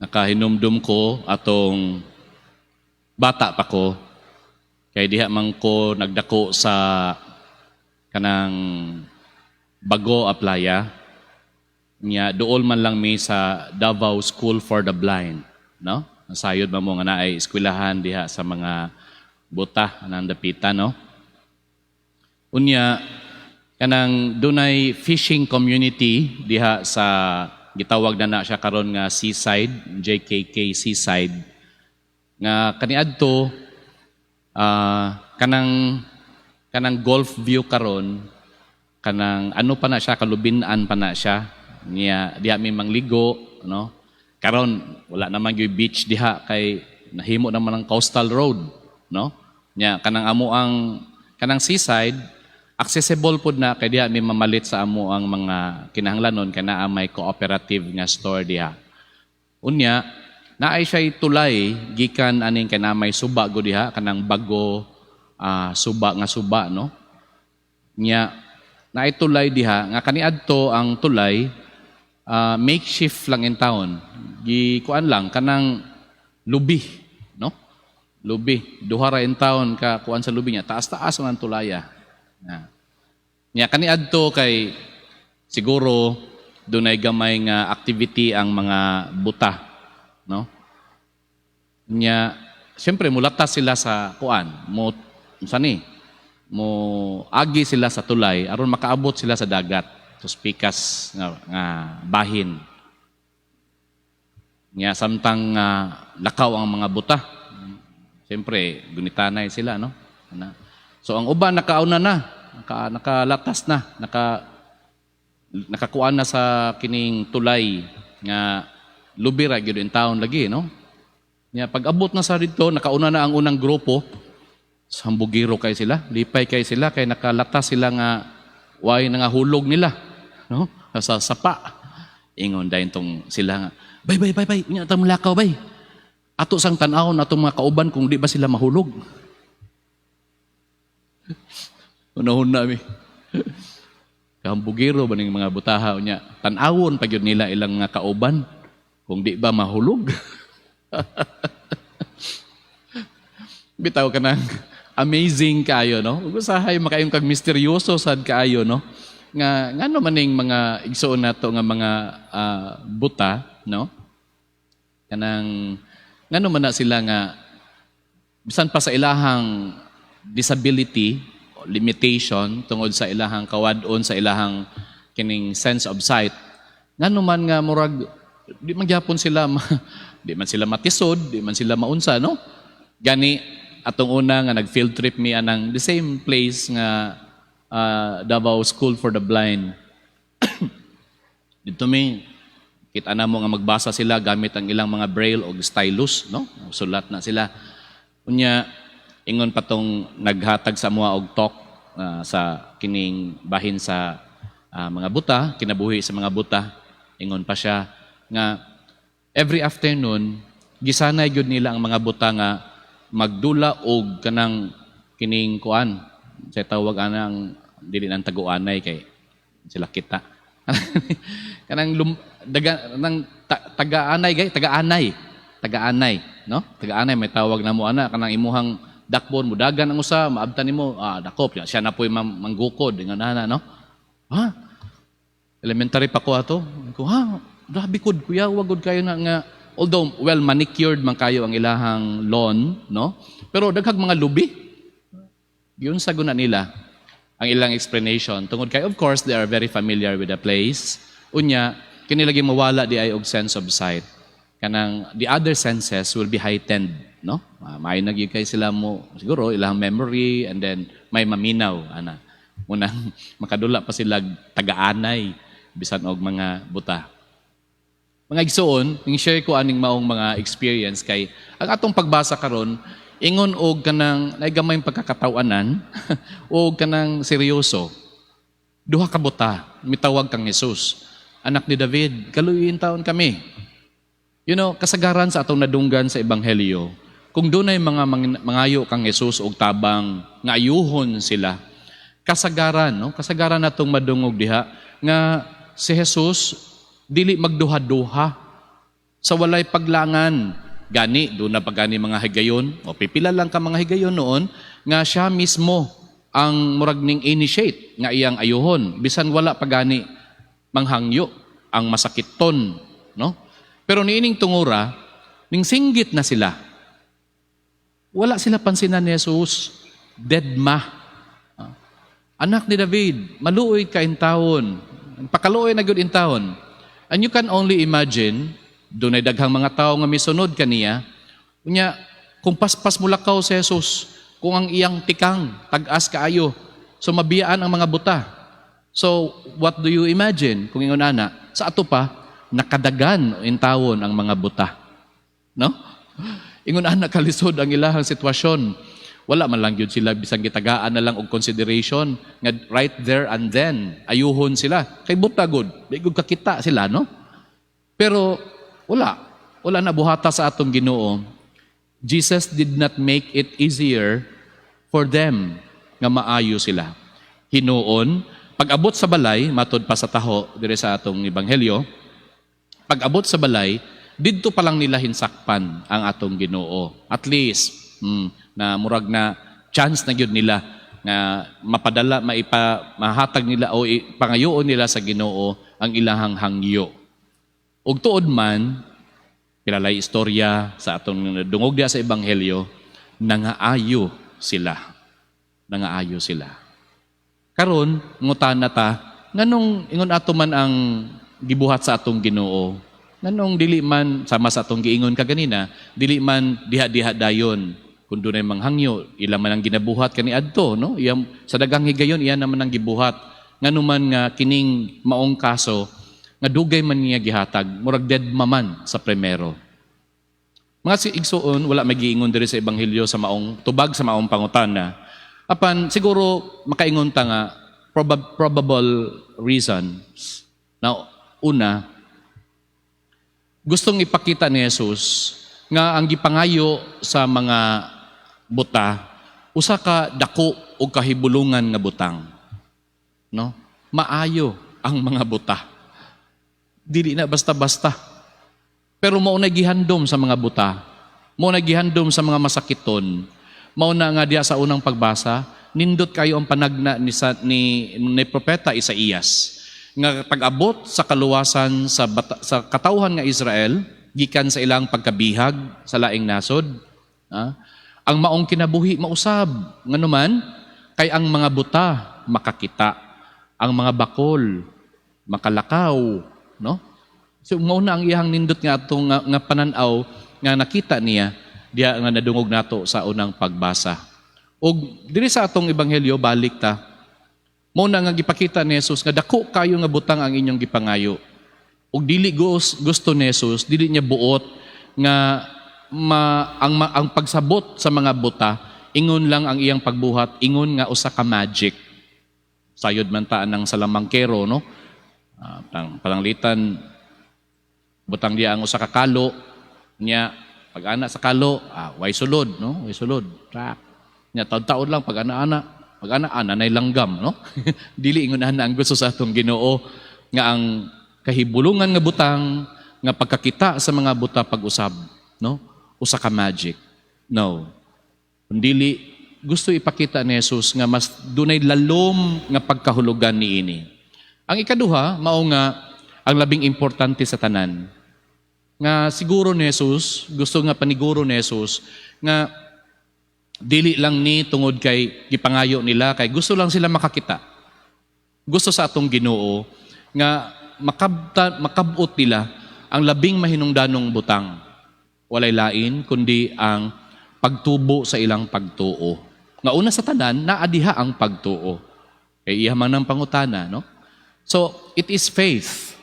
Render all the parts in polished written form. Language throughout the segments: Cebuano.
Nakahinumdum ko atong bata pa ko kay diha man ko nagdako sa kanang Bago Aplaya nya. Duol man lang mi sa Davao School for the Blind, no? Nasayod ba mo nga naay eskwelahan diha sa mga buta nang dapita, no? Unya kanang dunay fishing community diha sa gitawag na na siya karon nga Seaside, JKK Seaside, nga kaniadto kanang kanang Golf View karon, kanang ano pa na siya, kalubinan pa na siya niya. Diha mi mangligo, no? Karon wala naman gyud beach diha kay nahimo naman ang coastal road, no? Nya kanang amo ang kanang seaside, accessible pud na kay diha mi mamalit sa amo ang mga kinahanglanon kay naa may cooperative nga store diha. Unya naay siya tulay gikan aning kay naa may suba go diha, kanang bago suba nga suba, no? Nya naay tulay diha nga kaniadto ang tulay makeshift lang in town, gikuan lang kanang lubi, no? Lubi, duha ra in town ka kuan sa lubi niya, taas-taas man ang tulaya na. Nya kaniadto kay siguro dunay gamay nga activity ang mga buta, no? Nya siyempre mulatas sila sa kuan, mo unsa ni? Mo agi sila sa tulay aron makaabot sila sa dagat, sa pikas nga bahin. Nya samtang lakaw ang mga buta, siyempre gunitanay sila, no? Ana. So ang uban nakauna na, nakalatas na, nakakuan na sa kining tulay nga lubi ra gyud in town lagi, no? Nya pag abot na sa didto, nakauna na ang unang grupo. Hambugiro kay sila, lipay kay sila kay nakalatas sila nga way nga hulog nila, no? Sa sapa. Ingon dayon tong sila nga, "Bay, bay, bay, bay, unya ta lakaw, bay. Ato sang tan-awon atong mga kauban kung di ba sila mahulog." Unahon na mi. Kahambugiro ba ning mga butaha unya? Tan-awon pa gyud nila ilang mga kauban kung di ba mahulog. Bitaw ka nang amazing kayo, no? Ug usahay makaayong kag misteryoso sad kaayo, no? Nga ngano man ning mga igsuon nato nga mga buta, no? Kanang ngano man na sila nga bisan pa sa ilahang disability, limitation tungod sa ilahang kawad-on sa ilahang kining sense of sight, ngano man nga murag di man gyapon sila di man sila matisod, di man sila maunsa, no? Gani atong una nga nag field trip mi anang the same place nga Davao School for the Blind. Dito mi kita na mo nga magbasa sila gamit ang ilang mga braille o stylus, no? Sulat na sila. Unya ingon pa tong naghatag sa amoa og talk sa kining bahin sa mga buta, kinabuhi sa mga buta. Ingon pa siya nga every afternoon gisanay gyud nila ang mga buta nga magdula og kanang kining kuan sa tawag anang dili nang taguanay kay sila kita kanang daga nang taga-anay gay, taga-anay, taga-anay, no? Taga-anay may tawag na mo ana, kanang imuhang dakbon, mudagan ang usa, maabtan nimo, dakop siya na po'y manggukod ingon ana, no? Ha, elementary pa ko ato ko, ha, grabe kod kuya, wag gud kayo na nga although well manicured man kayo ang ilahang lawn, no? Pero daghag mga lubi. Yun sa guna nila ang ilang explanation tungod kay of course they are very familiar with the place. Unya kini lagi mawala di ay og sense of sight, kanang the other senses will be heightened, no? May nagyud kay sila mo siguro ilang memory and then may maminaw ana munang makadula pa sila taga-anay bisan og mga buta. Mga igsuon, ning share ko aning maong mga experience kay ang atong pagbasa karon ingon og kanang naay gamay pagkakatawanan og kanang seryoso. Duha ka buta mitawag kang Jesus, "Anak ni David, kaluyin taon kami." Kasagaran sa atong nadunggan sa ebanghelyo, kung dunay mga mangayo kang Jesus og tabang nga ayuhon sila, kasagaran, no? Kasagaran natong madungog diha nga si Jesus dili magduha-duha. Sa walay paglangan. Gani, duna pa gani mga higayon, o pipila lang ka mga higayon noon, nga siya mismo ang murag ning initiate nga iyang ayuhon. Bisan wala pa gani manghangyo ang masakiton, no? Pero niining tungura, ning singgit na sila. Wala sila pansinan ni Jesus. Deadma. Ah. "Anak ni David, maluoy ka intawon." Pakaluoy na gyud intawon. And you can only imagine, dunay daghang mga tao nga misunod kaniya. Unya, kung paspas mulakaw si Jesus, kung ang iyang tikang, tag-as kaayo, so mabiyaan ang mga buta. So, what do you imagine? Kung ingon ana, sa ato pa, nakadagan intawon ang mga buta. No? Ingon ana kalisod ang ilahang sitwasyon. Wala man lang gyud sila bisan gitagaan na lang og consideration nga right there and then ayuhon sila. Kay buta gud, di gud kakita sila, no? Pero wala. Wala na buhata sa atong Ginoo. Jesus did not make it easier for them nga maayo sila. Hinuon, pag-abot sa balay, matod pa sa taho dire sa atong ebanghelyo, pag-abot sa balay, didto pa lang nila hinsakpan ang atong Ginoo. At least na murag na chance na gyud nila nga mapadala, maipa, mahatag nila o pangayoon nila sa Ginoo ang ilahang hangyo. Ug tuod man, pilalay istorya sa atong dungog diya sa ebanghelyo, nangaayo sila. Nangaayo sila. Karon, ngutana ta, nganong ingon ato man ang gibuhat sa atong Ginoo? Nganong dili man sama sa atong giingon kaganina, dili man diha-diha dayon kung dunay manghangyo, ila man ang ginabuhat kaniadto, no? Iyang sa daghang higayon, iya naman ang gibuhat. Ngano man nga kining maong kaso nga dugay man niya gihatag, murag deadma man sa primero. Mga si igsuon, wala magiingon diri sa ebanghelyo sa maong tubag sa maong pangutana. Apan siguro makaingon ta nga probable reasons. Now, una, gustong ipakita ni Jesus nga ang gipangayo sa mga buta usa ka dako o kahibulungan nga butang. No? Maayo ang mga buta. Dili na basta-basta. Pero mao na gihandom sa mga buta. Mao na gihandom sa mga masakiton. Mao na nga diya sa unang pagbasa, nindot kayo ang panagna ni propeta Isaías nga pag-abot sa kaluwasan sa katawhan nga Israel gikan sa ilang pagkabihag sa laing nasod, ang maong kinabuhi mausab. Nganuman kay ang mga buta makakita, ang mga bakol makalakaw, no? So mao na ang iyang nindot nga atong nga panan-aw nga nakita niya diya nga nadungog nato sa unang pagbasa. Ug diri sa atong ebanghelyo, balik ta. Mao na nga gipakita ni Jesus nga dako kayo nga butang ang inyong gipangayo. Ug dili gusto ni Jesus, dili niya buot nga ang pagsabot sa mga buta ingon lang ang iyang pagbuhat, ingon nga usa ka magic. Sayod man ta ng salamangkero, no? Pananglitan butang diya ang usa ka kalo nya, pag ana sa kalo, way sulod, no? Way sulod. Trak. Nya taud-taud lang pag ana-ana, pag ana-ana nay langgam, no? Dili ingon ana ang gusto sa atong Ginoo nga ang kahibulungan nga butang nga pagkakita sa mga buta pag-usab, no? Usa ka magic. No. Dili gusto ipakita ni Jesus nga mas dunay lalom nga pagkahulugan niini. Ang ikaduha, mao nga ang labing importante sa tanan nga siguro ni Jesus, gusto nga paniguro ni Jesus nga dili lang ni tungod kay gipangayo nila kay gusto lang sila makakita. Gusto sa atong Ginoo nga makabot nila ang labing mahinungdanong butang. Walay lain kundi ang pagtubo sa ilang pagtuo. Nga una sa tanan, naa diha ang pagtuo. Kay iya man ang pangutana, no? So, it is faith.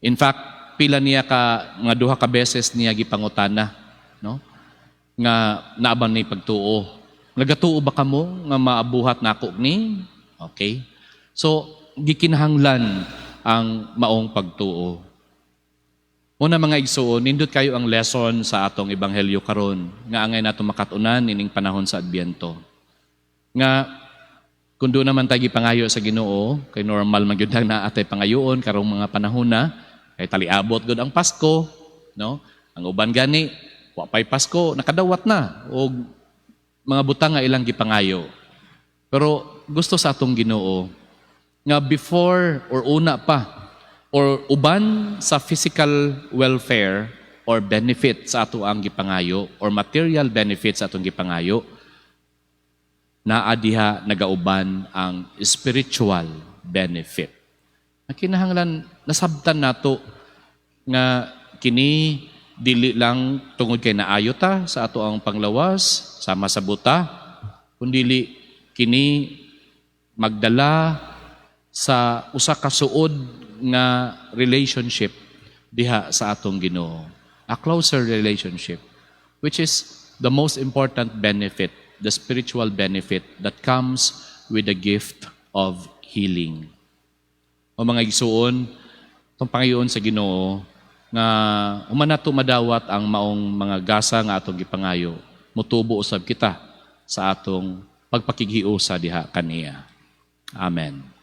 In fact, pila niya ka nga duha ka beses niya gipangutana, no? Nga naa ba ni pagtuo. Nagatuo ba kamo nga maabuhat nako ni? Okay. So, gikinahanglan ang maong pagtuo. Una, mga igsuon, nindot kayo ang lesson sa atong ebanghelyo karon nga angay nato makat-unan ining panahon sa Adbyento. Nga kung duna man tayo gipangayo sa Ginoo, kay normal man gyud na atay pangayoon karong mga panahon na, kay taliabot gud ang Pasko, no? Ang uban gani, wa pay Pasko, nakadawat na og mga butang nga ilang gipangayo. Pero gusto sa atong Ginoo nga before or una pa or uban sa physical welfare or benefit sa ato ang gipangayo or material benefit sa atong gipangayo, naa diha nagauban ang spiritual benefit. Ang kinahanglan nasabtan nato nga kini dili lang tungod kay naayo ta sa ato ang panglawas sama sa buta, kundili kini magdala sa usa ka suod nga relationship diha sa atong Ginoo, a closer relationship, which is the most important benefit, the spiritual benefit that comes with the gift of healing. O mga igsuon, atong pangayoon sa Ginoo nga human nato madawat ang maong mga gasa nga atong gipangayo, mutubo usab kita sa atong pagpakighiusa diha kaniya. Amen.